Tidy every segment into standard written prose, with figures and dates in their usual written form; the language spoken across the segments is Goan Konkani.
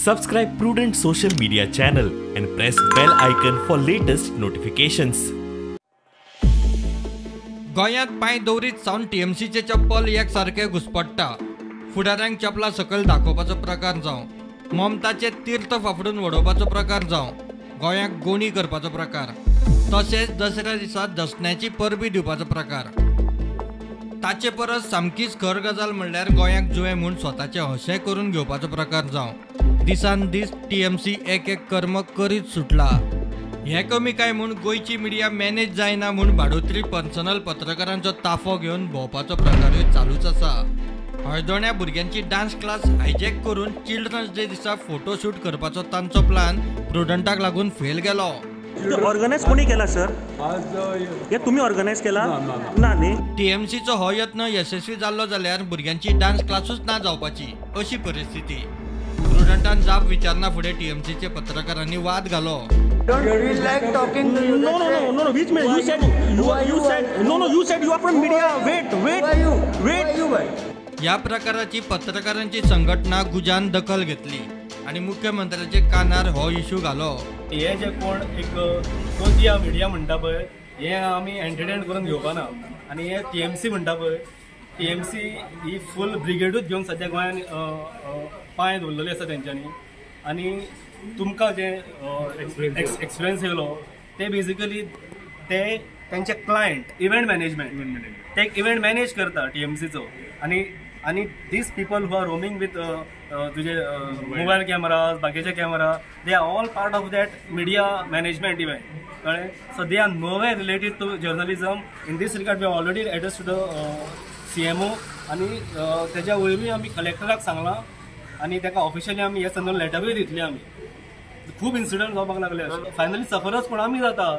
Subscribe Prudent social media channel and press bell icon for latest notifications. गोंयांत पांय दवरीत सावन टीएमसीचे चप्पल एक सारके घुसपडटा. फुडाऱ्यांक चपला सकयल दाखोवपाचो प्रकार जावं, ममताचे तीर्थ फाफडून वडोवपाचो प्रकार जावं, गोंयाक गोणी करपाचो प्रकार, तशेंच दसऱ्या दिसा दसण्याची परबी दिवपाचो प्रकार. ताचे परस सामकीच खर गजाल म्हणल्यार गोंयाक जुवें म्हूण स्वताचें हशें करून घेवपाचो प्रकार जावं. दिसान दीस टीएमसी एक एक कर्म करीत सुटला. हें कमी काय म्हूण गोंयची मिडिया मॅनेज जायना म्हूण भाडोत्री पर्सनल पत्रकारांचो ताफो घेवन भोंवपाचो प्रकारूय चालूच आसा. हळदोण्या भुरग्यांची डान्स क्लास हायजॅक करून चिल्ड्रन्स डे दिसा फोटोशूट करपाचो तांचो प्लान प्रुडंटाक लागून फेल गेलो. ऑर्गनायज कोणी केला सर? हे तुम्ही ऑर्गनायज केला ना न्ही? टीएमसीचो हो यत्न यशस्वी जाल्लो जाल्यार भुरग्यांची डान्स क्लासूच ना जावपाची अशी परिस्थिती. प्रुडंटान जाप विचारना फुडें टीएमसीचे पत्रकारांनी वाद घालो. Don't feel like talking to you. No, no, no, no, no. Which means you said you said no, no. You said you are from media. Wait, wait, wait. You wait. ह्या प्रकाराची पत्रकारांची संघटना गुजान दखल घेतली आणि मुख्यमंत्र्याचे कानार हो इशू घालो. हे जे कोण एक गोंदिया मिडिया म्हणटा पळय, हे आमी एंटरटेन करून घेवपाना. आनी हे टीएमसी म्हणटा पळय, टीएमसी ही फूल ब्रिगेडूच घेवन सद्या गोंयान पांय दवरलेले आसा तेंच्यांनी. आनी तुमकां जे एक्सपिरियन्स येयलो ते बेजिकली ते तेंचे क्लायंट इव्हेंट मॅनेजमेंट, ते एक इव्हेंट मॅनेज करता टीएमसीचो. आनी आनी these people who are roaming with तुजे मोबायल कॅमराज, बाकीचे camera, they are all part of that media management event. कळ्ळें? So they are nowhere related to journalism. In this regard we already address to the CMO. आनी तेज्या वयरूय आमी कलेक्टराक सांगलां आनी ताका ऑफिशियली आमी हे संदर्भ लेटरूय दितली. आमी खूब इन्सिडंट जावपाक लागले. फायनली सफरच कोण आमी जाता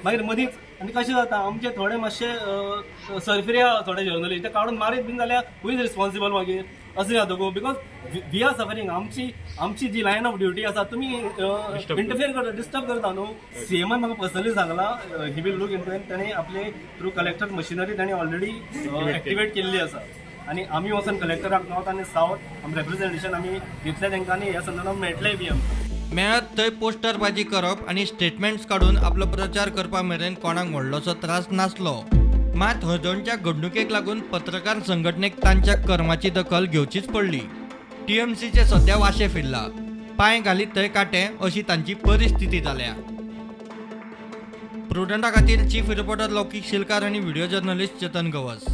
मागीर मदींच. आनी कशें जाता, आमचे थोडे मातशे सरफिरे थोडे जर्नलिस्ट ते काडून मारीत बीन जाल्यार हू is responsible मागीर अशें जाता गो. Because we are suffering. आमची आमची जी लायन ऑफ ड्युटी आसा तुमी इंटरफियर करता, डिस्टर्ब करता न्हू. सीएमान म्हाका पर्सनली सांगलां, he will look into. ताणें आपले थ्रू कलेक्टर मशिनरी ताणें ऑलरेडी एक्टिवेट केल्ली आसा. आनी आमी वचून कलेक्टराक नॉर्थ आनी सावथ आमी रेप्रेझेंटेशन आमी दितले तांकां आनी ह्या संदर्भात मेळटलें बी आमकां. मेळत थंय पोस्टरबाजी करप आनी स्टेटमेंट्स काडून आपलो प्रचार करपा मेरेन कोणाक व्हडलोसो त्रास नासलो. मात हळदोणच्या घडणुकेक लागून पत्रकार संघटनेक तांच्या कर्माची दखल घेवचीच पडली. टीएमसीचे सद्या वाशे फिरला, पांय घालीत थंय कांटे अशी तांची परिस्थिती जाल्या. प्रुडंटा खातीर चीफ रिपोर्टर लौकीक शिलकार आनी व्हिडिओ जर्नलिस्ट चेतन गवस.